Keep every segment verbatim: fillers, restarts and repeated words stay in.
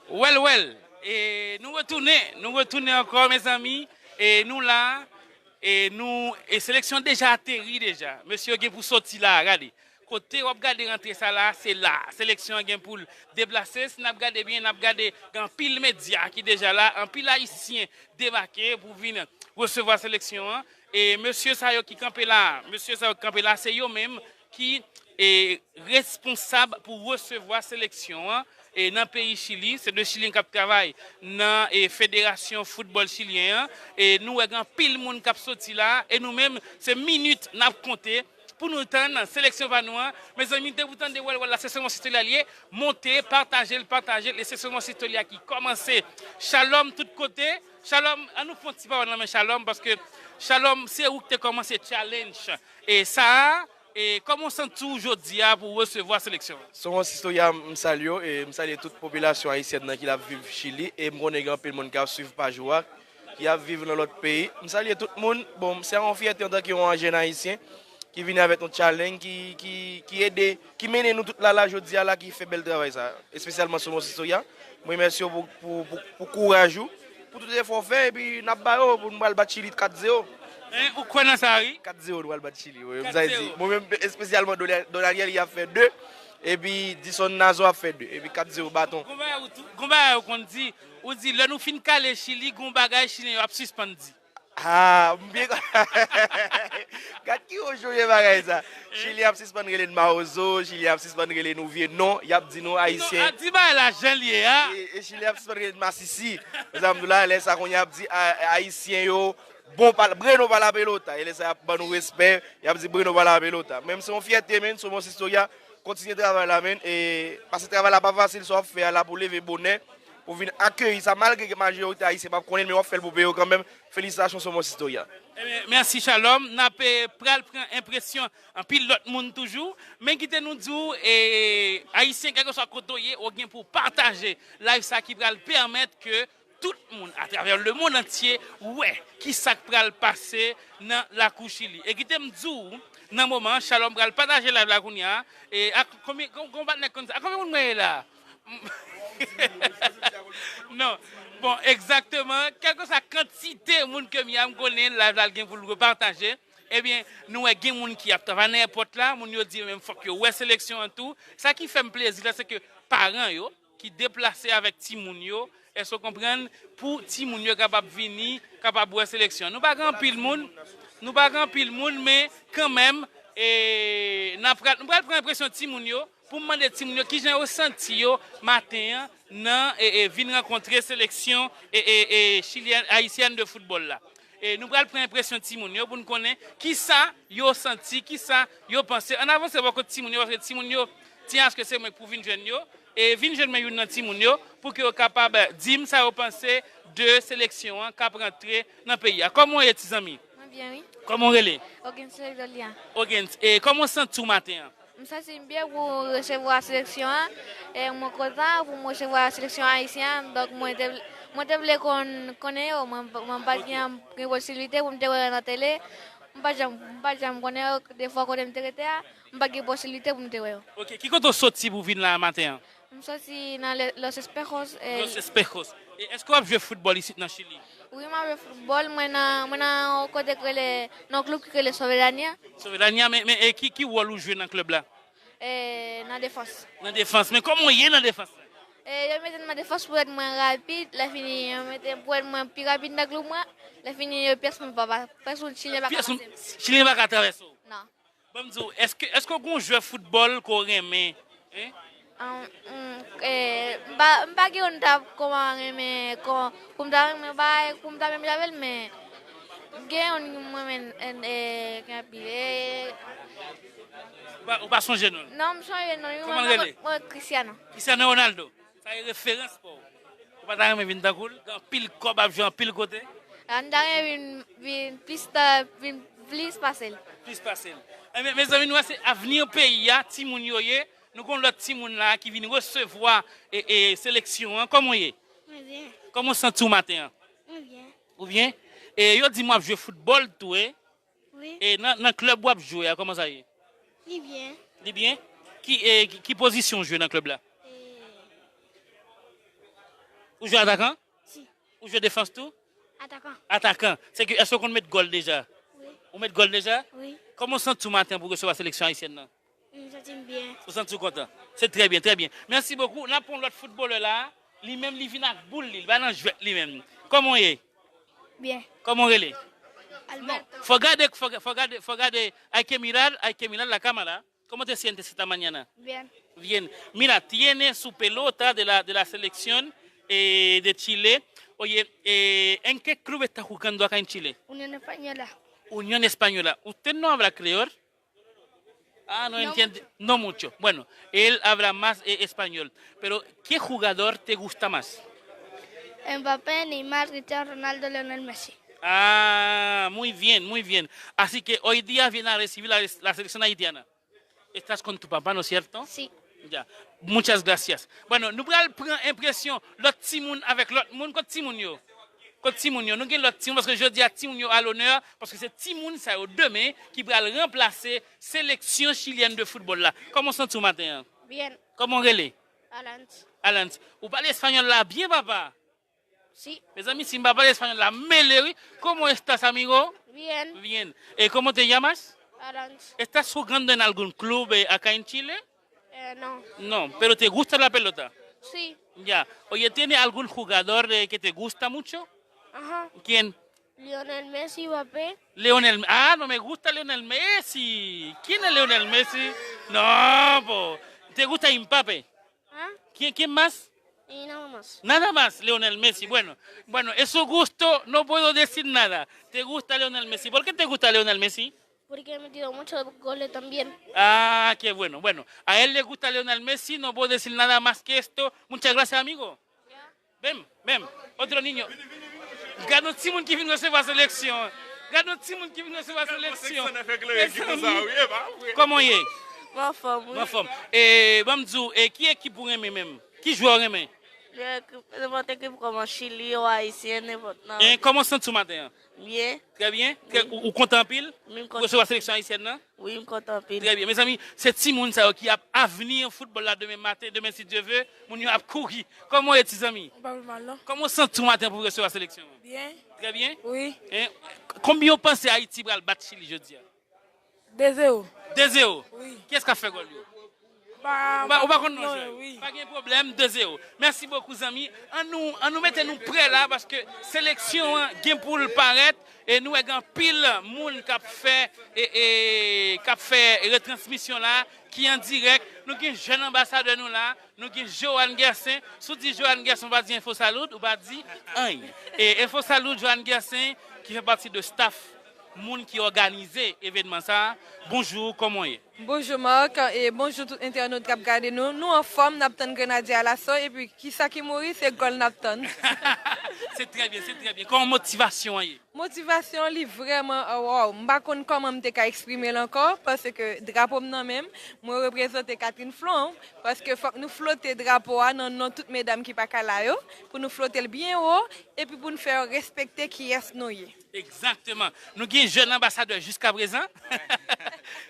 Well, well, e nou retounen, nou retounen ankò, mezanmi, e nou la, e nou, e seleksyon deja ateri deja. Mesye yo gen pou soti la, gade. Kote w ap gade rantre sa la, se la. Seleksyon an gen pou l deplase. Si n ap gade byen, n ap gade gen anpil medya ki deja la, anpil Ayisyen debake pou vin resevwa seleksyon an. E mesye sa yo ki kanpe la, mesye sa yo ki kanpe la, se yo menm ki e, responsab pou resevwa seleksyon an e, nan peyi Chili. Se de Chilyen k ap travay nan e, Federasyon Foutbòl Chilyen an. E nou wè gen anpil moun k ap soti la. E nou menm, se minit n ap konte pou nou tann seleksyon pa nou an. Mezanmi, depi w tande wèl wèl la, se Sewons Istolya l ye. Monte, pataje l, pataje l. E se Sewons Istolya ki kòmanse. Shalom tout kote. Shalom, an nou fè yon ti pawòl nan men Shalom, paske Shalom, se ou ki te kòmanse challenge. E sa a, e kòman w santi w jodi a pou w resevwa seleksyon an? Sewons Istolya, m salye w, e m salye tout popilasyon ayisyèn nan ki ap viv Chili, e m konnen gen anpil moun k ap swiv paj ou a, ki ap viv nan lòt peyi. M salye tout moun. Bon, se yon fyète antanke yon jèn ayisyen ki vini avèk yon challenge, ki, ki, ki ede, ki mennen nou tout la, la, jodi a la, ki fè bèl travay sa, espesyalman Sewons Istolya. M remèsye w pou, pou, pou, pou kouraj ou, pou tout efò w fè, epi n ap ba yo, pou nou pral bat Chili kat zewo. Hein, ou kwè nan sa, wi? Kat zewo, nou pral bat Chili, wi. M sa di, mwen menm, espesyalman, Donal-, Donaliel, li ap fè de, epi Dison Nazo ap fè de, epi kat zewo, baton. Gon bagay ou tou, gon bagay ou konn di, ou di, lè nou fin kale Chili, gon bagay Chilyen yo ap sispann di. Ah, m byen. Gad ki wo chonje bagay sa. Chili ap sispann rele n Mawozo, Chili ap sispann rele nou vye non, y ap di nou Ayisyen. Non, a di bagay la jan l ye a. E, e Chili ap sispann rele n Masisi. Mezanmi, la, lè sa kounye a ap di a- Ayisyen yo, bon pa, Breno pa la pelota. E lè sa y ap ban nou respè, y ap di Breno pa la pelota. Men se yon fyète, men, Sewons Istolya, kontinye travay la, men, e, paske travay la pa fasil, sa w ap fè a la pou leve bonè, pou vin akeyi sa, malgre ke majorite Ayisyen p ap konnen l, men w ap fè l pou peyi w kanmenm. Felisitasyon Sewons Istolya. Ebyen, mèsi Shalom. N ap, eh, pral pran enpresyon anpil lòt moun toujou. Men kite nou di w, eh, Ayisyen, kèlkeswa kote w ye, ou gen pou w pataje live sa ki pral pèmèt ke tout moun atravè lemonn antye wè ki sa k pral pase nan lakou Chili. E kite m di w, nan moman an, Shalom pral pataje live la kounye a. E ak konbyen, kon- kon patnè k konn sa? A konbyen moun mwen ye la? Non. Bon, egzakteman, kèlkeswa kantite moun ke m ye a, m konnen live la l gen pou l repataje. Ebyen, nou wè gen moun ki ap travay nan èpòt la, moun yo di yo menm fòk yo wè seleksyon an tou. Sa ki fè m plezi la, se ke paran yo ki deplase avèk timoun yo, èske w konprann, pou timoun yo kapab vini, kapab wè seleksyon an. Nou pa gen anpil moun, nou pa gen anpil moun, men kanmenm, e, n ap pral, nou pral pran enpresyon timoun yo, pou m mande timoun yo kijan yo santi yo maten an nan, e, e, vin rankontre seleksyon, e, e, e, chilyèn, ayisyèn de foutbòl la. E nou pral pran enpresyon timoun yo pou n konnen kisa yo santi, kisa yo panse. Ann avanse bò kot timoun yo, paske timoun yo, tiens ke se mwen k pou vin jwenn yo. E vin jwenn mwen youn nan timoun yo, pou ke yo kapab di m sa yo panse de seleksyon an k ap rantre nan peyi a. Kòman w ye, ti zanmi? Mwen byen, wi. Kòman w rele? Ogens Victoria. Ogens, e kòman w santi w maten an? M santi m byen pou resevwa seleksyon an. E mwen kontan pou m resevwa seleksyon ayisyen an. Donk, mwen te, mwen te vle konn, konnen yo. Mwen, mwen pa t gen, gen posiblite pou m te wè yo nan tele. M pa t janm, m pa t janm konnen yo. Defwa, kote m te rete a, m pa t gen posiblite pou m te wè yo. Ok, ki kote w soti pou w vin la a maten an? M soti nan le- Los Espejos. E Los Espejos. E èske w ap jwe foutbòl isit nan Chili? Wi, m ap jwe foutbòl. Mwen nan, mwen nan yon kote ki rele, nan yon klib ki rele Sovedania. Sovedania, men, men e ki, ki wòl ou jwe nan klib la? E, nan defans. Nan defans. Men kòman w ye nan defans la? E, yo mete m nan defans pou èd mwen rapid. Lè fini, yo mete m pou èd mwen pi rapid nan klib mwen. Lè fini, yo pyès mwen pa, pa, pyès moun Chilyen pa ka pase m. Chilyen pa ka travèse w? Non. Ban m di w, èske, èske w gen yon jwè foutbòl ke w renmen? Hein? An, mm, eh, m pa, m pa gen yon ta kòman renmen, kòman, pou m ta renmen bay, pou m ta renmen avè l, men gen yon mwen renmen, eh, gen anpil, eh. Ou pa, ou pa sonje non l? Non, m sonje non l, wi. Kòman l rele? Mwen, mwen, Cristiano. Cristiano Ronaldo. Sa e referans pa w. Ou pa ta renmen vin tankou l? Gen anpil kòb ap jwe anpil kote. A, m ta renmen vin, vin plis ta, vin plis pase l. Plis pase l. Ebyen, mezanmi, nou wè se avni peyi a, timoun yo ye. Nou gen yon lòt timoun la ki vin resevwa, e, e, seleksyon an. Kòman w ye? Mwen byen. Kòman w santi w maten an? Mwen byen. Ou byen? E yo di m w ap jwe foutbòl tou, e? Wi. E nan, nan klèb w ap jwe a, kòman sa ye? Li byen. Li byen? Ki, e, ki, ki pozisyon w jwe nan klèb la? E, Ou jwe atakan? Si. Ou jwe defans tou? Atakan. Atakan. Se ke, èske w konn met gòl deja? Wi. Ou met gòl deja? Wi. Kòman w santi w maten pou resevwa seleksyon ayisyèn nan? M santi m byen. Ou santi w kontan? Se trè byen, trè byen. Mèsi bokou. N ap pran lòt foutbolè la. Li menm, li vin ak boul li. Li pa nan jwèt li menm. Kòman w ye? Byen. Kòman w rele? Alberto. Fò gade, fò, fò gade, fò gade. Hay que mirar, hay que mirar la cámara. ¿Cómo te sientes esta mañana? Bien. Bien. Mira, tiene su pelota de la, de la selección, eh, de Chile. Oye, eh, ¿en qué club está jugando acá en Chile? Unión Española. Unión Española. ¿Usted no habla creol? Ah, no entiende. No mucho. Bueno, él habla más, eh, español. Pero, ¿qué jugador te gusta más? Mbappé, Neymar, Cristiano Ronaldo, Lionel Messi. Ah, muy bien, muy bien. Así que hoy día viene a recibir la, la selección haitiana. Estás con tu papá, ¿no es cierto? Sí. Ya. Muchas gracias. Bueno, nou pral pran enpresyon lòt timoun avèk lòt moun. Kot timoun yo? Kot timoun yo? Nou gen lòt timoun, paske jodi a timoun yo a lonè, paske se timoun sa yo demen ki pral ranplase seleksyon chilyèn de foutbòl la. Kòman w santi w maten an? Bien. Kòman w rele? Alan. Alan, ou pale espanyòl la byen, papa? Sí. Mezanmi, si m pa pale espanyòl la, m mele, wi. ¿Cómo estás, amigo? Bien. Bien. Eh, ¿cómo te llamas? Alan. ¿Estás jugando en algún club, eh, acá en Chile? Eh, no. No, pero ¿te gusta la pelota? Sí. Ya. Oye, ¿tiene algún jugador, eh, que te gusta mucho? Ajá. ¿Quién? Lionel Messi, Mbappé. Leonel, ah, no me gusta Leonel Messi. ¿Quién es Leonel Messi? No, po. ¿Te gusta Mbappé? ¿Ah? ¿Quién, quién más? Y nada más. Nada más, Leonel Messi. Bueno, bueno, es su gusto, no puedo decir nada. ¿Te gusta Leonel Messi? ¿Por qué te gusta Leonel Messi? Porque ha metido muchos goles también. Ah, qué bueno. Bueno, a él le gusta Leonel Messi, no puedo decir nada más que esto. Muchas gracias, amigo. Ven, ven, otro niño. Gad yon timoun ki vin resevwa seleksyon. Gad yon timoun ki vin resevwa seleksyon. Mezanmi. Kòman w ye? Mwen anfòm, wi. Mwen anfòm. E, ban m di w, e, ki ekip ou renmen menm? Ki jwè w renmen? Nenpòt ekip kòman Chili, o Ayisyen, nenpòt nan. E, kòman w santi w maten an? Byen. Trè byen? Trè, ou, ou kontan anpil? Wi, m kontan. Pou resevwa seleksyon ayisyèn nan? Wi, m kontan anpil. Trè byen. Mezanmi, se timoun sa yo ki ap avni foutbòl la demen maten, demen si Dye ve, moun yo ap kouri. Kòman w ye, ti zanmi? M pa pi mal, non. Kòman w santi w maten pou resevwa seleksyon an? Byen. Trè byen? Wi. En, konbyen w panse Ayiti pral bat Chili jodi a? De zewo. De zewo? Wi. Kiyès k ap fè gòl yo? Ou pa, ou pa konn non jwè yo. Wi. Pa gen pwoblèm, de zewo. Mèsi bokou, zanmi. An nou, an nou mete nou prè la, paske seleksyon an gen pou l parèt, e nou wè gen anpil moun k ap fè, e, e, k ap fè retransmisyon la, ki an dirèk. Nou gen jèn anbasadè nou la, nou gen Johan Gersin. Si w di Johan Gersin, w pa di Info Salud, ou pa di anyen. E Info Salud, Johan Gersin, ki fè pati de staff moun ki òganize evènman sa a. Bonjou, kòman w ye? Bonjou Marc, e bonjou tout entènot k ap gade nou. Nou anfòm, n ap tann Grenadye Alaso, epi kisa ki mouri, se gòl n ap tann. Se trè byen, se trè byen. Kòman motivasyon an ye? Motivasyon li vrèman, ah, waw, m pa konn kòman m te ka eksprime l ankò, paske drapo m nan men m, mwen reprezante Catherine Flon, paske fòk nou flote drapo a nan non tout medam ki pa ka la yo, pou nou flote l byen wo, epi pou n fè yo respekte kiyès nou ye. Egzakteman. Nou gen jèn anbasadè jiskaprezan.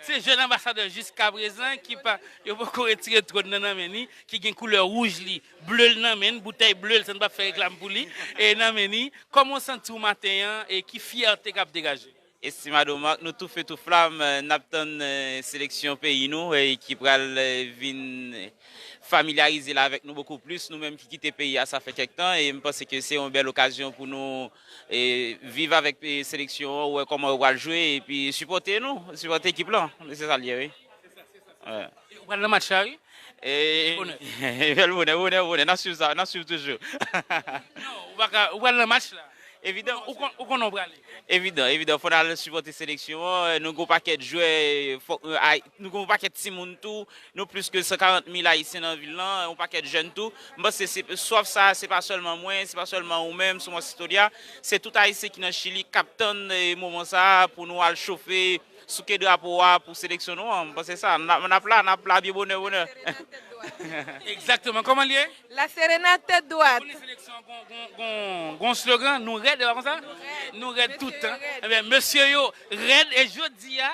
Se jèn anbasadè jiskaprezan ki pa, yo poko retire twòn nan nan men li, ki gen koulè wouj li, ble l nan men l, boutèy ble l, san n p ap fè reklam pou li, e nan men li. Kòman w santi w maten an, e ki fyète k ap degaje? Estimado Marc, nou tou fe tou flam, n ap tann, eh, seleksyon peyi nou, eh, ki pral, eh, vin, eh, familyarize l avèk nou bokou plis. Nou menm ki kite peyi a, sa fè kèk tan, e m panse ke se yon bèl okazyon pou nou, eh, viv avèk, eh, seleksyon an, wè kòman yo pral jwe, epi sipòte nou, sipòte ekip lan. Se sa l ye, wi. Wè. Ou pral nan match la, wi? E, bèl bonè, bonè, bonè. N ap swiv sa, n ap swiv toujou. Non, ou pa ka, ou pral nan match la. Evidan. Ou kon-, ou konnen w prale. Evidan, evidan. Fò n al sipòte seleksyon an. Nou gen yon pakèt jwè, fòk, eh, ay-, nou gen yon pakèt timoun tou. Nou plis ke san karant mil Ayisyen nan vil lan, yon pakèt jèn tou. M panse se, swaf sa, se pa sèlman mwen, se pa sèlman ou menm, Soumas Historia. Se tout Ayisyen ki nan Chili k ap tann, eh, moman sa a pou nou al chofe, souke drapo a pou seleksyon nou an. M panse sa, n ap, n ap la, n ap la byen bonè, bonè. Egzakteman. Kòman l ye? La Serena, tèt dwat. Ou konnen seleksyon an gon, gon, gon, gon slogan, nou rèd, e pa konsa? Nou rèd. Nou rèd tout tan. Mesye yo rèd. Ebyen, mesye yo rèd, e jodi a,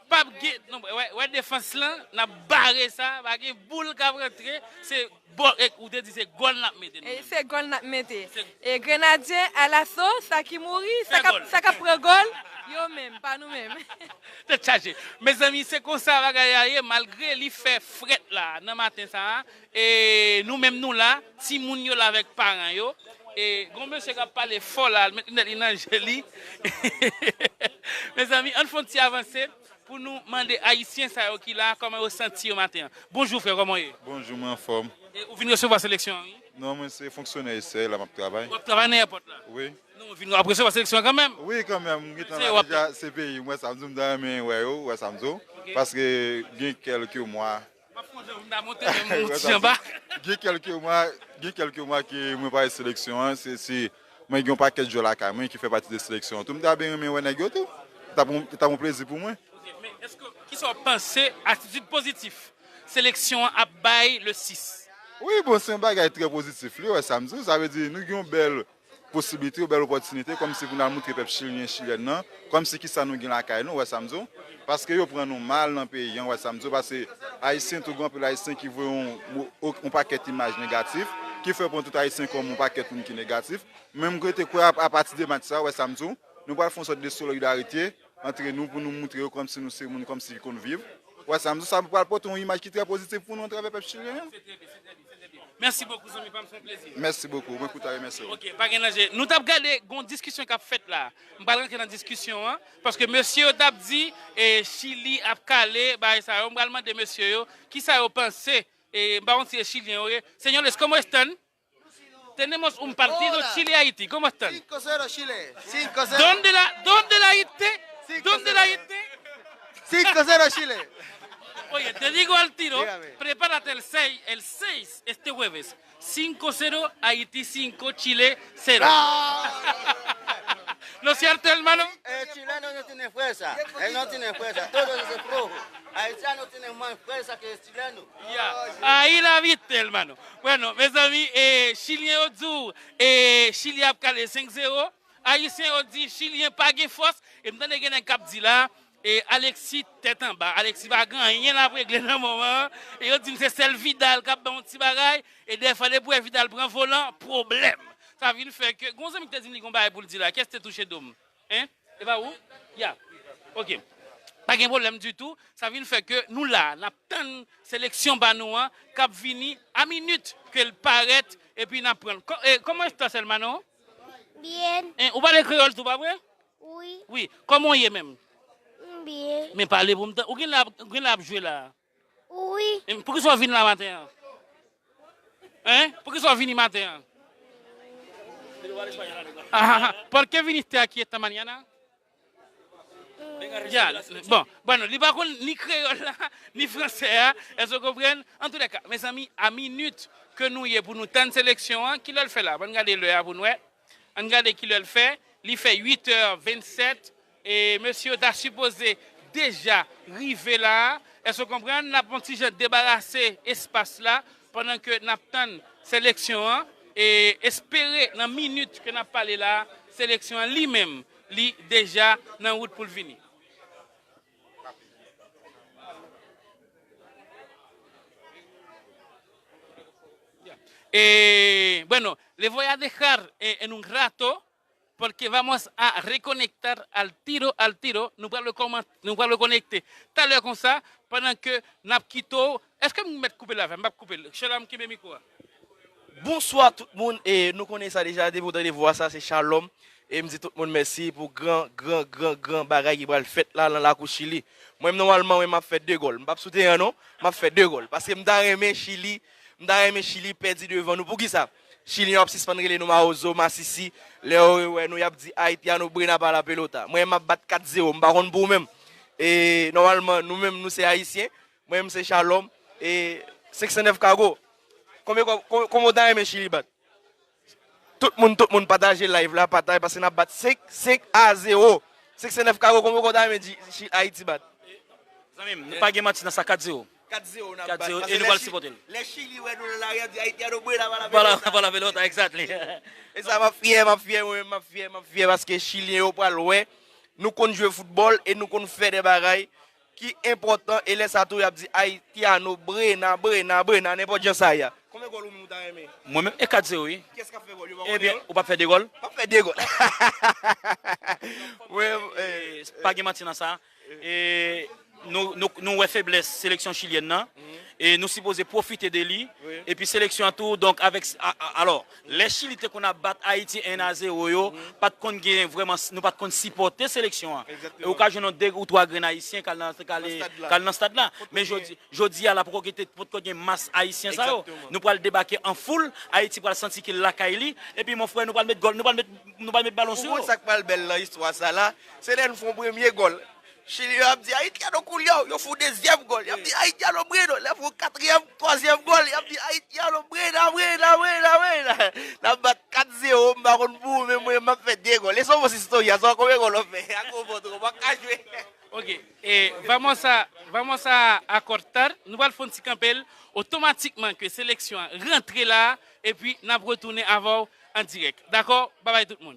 P ap gen, non, wè, wè defans lan, n ap bare sa, pa gen boul k ap rantre, se bò, e, ou te di se gòl n ap mete nou menm. Se gòl n ap mete. E Grenadye, alaso, sa ki mouri, sa k ap, sa k ap pran gòl, yo menm, pa nou menm. Tèt chaje. Mezanmi, se konsa bagay la ye, malgre li fè frèt la, nan maten sa a, e nou menm nou la, timoun yo la avèk paran yo, e gon mesye k ap pale fò la, l met linèt li nan je li. Mezanmi, ann fè yon ti avanse pou nou mande Ayisyen sa yo ki la, kòman yo santi yo maten an. Bonjou, frè, kòman w ye? Bonjou, mwen anfòm. E ou vin resevwa seleksyon an, wi? Non, mwen se fonksyonè esèy la, m ap travay. W ap travay nan èpòt la? Wi. Non, w vin, w ap resevwa seleksyon an kanmenm? Wi, kanmenm, m gentan la deja, se peyi m, wè sa m di w, m ta renmen wè yo, wè sa m di w. Paske gen kèlke mwa. M ap fè yon jan pou m ta monte men m yon ti jan ba. Gen kèlke mwa, gen kèlke mwa ke mwen pa wè seleksyon an, se, se, mwen gen yon pakèt jwè lakay mwen ki fè pati de seleksyon an tou. M ta byen renmen wè nèg yo tou. T ap yon, t ap yon plezi pou mwen. Ok, men èske, kisa w panse atitid pozitif seleksyon an ap bay le sis? Wi, bon, se yon bagay trè pozitif, li, wè sa m di w. Sa vle di, nou gen yon bèl posiblite, yon bèl opòtinite, kòmsi pou n al moutre pèp chilyen, chilyèn nan, kòmsi kisa nou gen lakay nou, wè sa m di w. Paske yo pran nou mal nan peyi an, wè sa m di w. Paske Ayisyen, tou gen anpil Ayisyen ki voye yon, yon, yon pakèt imaj negatif, ki fè pran tout Ayisyen kòm yon pakèt moun ki negatif. Men m rete kwè a, apati de match sa, wè sa m di w, nou pral fè yon sòt de solidarite antre nou pou nou moutre yo kòmsi nou se moun kòmsi ki konn viv. Wè sa m di w, sa pral pote yon imaj ki trè pozitif pou nou atravè pèp chilyen an. Mèsi bokou, zanmi pa m, se yon plezi. Mèsi bokou, mwen tou ta remèsye w. Ok, pa gen danje. Nou t ap gade, gon diskisyon k ap fèt la. M pral rantre nan diskisyon an, paske mesye yo t ap di, e, Chili ap kale, bagay sa yo. M pral mande mesye yo, kisa yo panse, e, m pa konn si se chilyen yo ye. Señores, ¿cómo están? Tenemos un partido Chile-Haití. ¿Cómo están? Cinco cero Chile. Cinco cero. ¿Dónde la, dónde la Haití? ¿Dónde la Haití? Cinco cero Chile. Oye, te digo al tiro, dígame. Prepárate el seis, el seis, este jueves. Cinco cero, Haití cinco, Chile cero. Ah. ¿No es cierto, hermano? El chileno no tiene fuerza. Él no tiene fuerza. Todos es flojo. Haitiano tiene más fuerza que el chileno. Ya. Ahí la viste, hermano. Bueno, mezanmi, e, chilyen yo di w, e, Chili ap kale senk zewo. Ayisyen yo di chilyen pa gen fòs. E m tande gen nèg k ap di la, e, Alexis tèt anba. Alexis pa gen anyen l ap regle nan moman an. E yo di m se sèl Vidal k ap ban yon ti bagay. E dèfwa depi w wè Vidal pran volan, pwoblèm. Sa vin fè ke, gon zanmi ki te di m li gon bagay pou l di la. Kiyès te touche do m? Hein? E pa ou? Ya. Ok. Pa gen pwoblèm ditou. Sa vin fè ke nou la, n ap tann seleksyon pa nou an, k ap vini a minit ke l parèt, epi n ap pran l. Ko-, e, ¿cómo estás, hermano? Bien. Hein, ou pale kreyòl tou, pa vre? Wi. Wi. Kòman w ye menm? M byen. Men pale pou m tan-, ou gen la, ou gen la ap jwe la. Wi. E poukisa w vin la maten an? Hein? Poukisa w vini maten an? Ah, ah, ah. ¿Por qué viniste aquí esta mañana? Ya, bon, bon, li pa konn ni kreyòl la, ni fransè a, èske w konprann? An tou lè ka, mezanmi, a minit ke nou ye pou nou tann seleksyon an, kilè l fè la? Bon, ann gade lè a pou n wè. Ann gade kilè l fè. Li fè uit è vennsèt. E mesye yo ta sipoze deja rive la a. Èske w konprann? N ap yon ti jan debarase espas la pandan ke n ap tann seleksyon an. E espere nan minit ke n ap pale la a, seleksyon an li menm, li deja nan wout pou l vini. Eh, bueno, le voy a dejar, eh, en un rato, porque vamos a reconectar al tiro, al tiro. Nou pral rekòman-, nou pral rekonekte talè konsa, pandan ke n ap kite w. Èske m mèt koupe l avè m? M p ap koupe l. Shalom, kenbe mikwo a. Bonswa tout moun, e nou konnen sa deja, depi w tande vwa sa, se Shalom. E m di tout moun mèsi pou gran, gran, gran, gran bagay ki pral fèt la nan lakou Chili. Mwen menm, nòmalman, mwen, m ap fè de gòl. M p ap sou teren an, non. M ap fè de gòl. Paske m ta renmen Chili, m ta renmen Chili pèdi devan nou. Poukisa? Chili yo ap sispann rele nou Mawozo, Masisi. Lè yo wè nou, y ap di Haitiano buena pa la pelota. Mwen, m ap bat kat zewo. M pa konn pou ou menm. E nòmalman, nou menm, nou se Ayisyen. Mwen menm se Shalom. E senk san nèf Kago. Konbyen, kò-, kon-, kòman w ta renmen Chili bat? Tout moun, tout moun pataje live la, pataje, paske n ap bat senk, senk a zewo. Senk san nèf Kago, konbyen w ta renmen di Chi-, Ayiti bat? Zanmi m, nou pa gen manti nan sa, kat zewo. Kat zewo n ap bat. Kat zewo, e nou pral sipòte l. Lè Chili wè nou nan lari, y ap di Haitiano buena pa la pelota. Pa la pelota, exactly. E sa, m ap fyè, m ap fyè, mwen menm, m ap fyè, m ap fyè, paske Chilyen yo pral wè nou konn jwe foutbòl e nou konn fè de bagay. ki enpòtan, e lè sa tou y ap di Haitiano, Brena, Brena, Brena, nenpòt jan sa ye a. Konbyen gòl ou menm ou ta renmen? Mwen menm, e kat zewo, wi. Kiyès k ap fè gòl? Yo pa konn fè gòl? Ebyen, ou p ap fè de gòl? P ap fè de gòl. Mwen, eh, pa gen manti nan sa. E nou, nou, nou wè feblès seleksyon chilyèn nan. E nou sipoze pwofite de li. Epi seleksyon an tou, donk, avèk, a, a, alò, lè Chili te konn ap bat Ayiti en a zewo yo, pa t konn gen vrèman, nou pa t konn sipòte seleksyon an. E ou ka jwenn yon de ou twa grenn ayisyen k al nan, k al, k al nan stad la. Men jodi, jodi a la, poko gen, poko gen mas ayisyen sa yo. Nou pral debake an foul, Ayiti pral santi ke l lakay li, epi mon frè, nou pral met gòl, nou pral met, nou pral met balon sou yo. Ou konn sa k pral bèl nan istwa sa la? Se lè n fè yon premye gòl. Chili yo ap di Haitiano Culiao, yo fè yon dezyèm gòl. Y ap di Haitiano Breno, lè fè yon katriyèm, twazyèm gòl, y ap di Haitiano Brena, Brena, Brena, Brena. N ap bat kat zewo, m pa konn pou ou, men mwen, m ap fè de gòl. E sa w panse sou Toya, sa w konbyen gòl w ap fè? A gwo vant, ou pa ka jwe. Ok, e vamos a, vamos a acortar, nou pral fè yon ti kanpe l, otomatikman ke seleksyon an rantre la, epi n ap retounen avè w an dirèk. Dakò? Babay tout moun.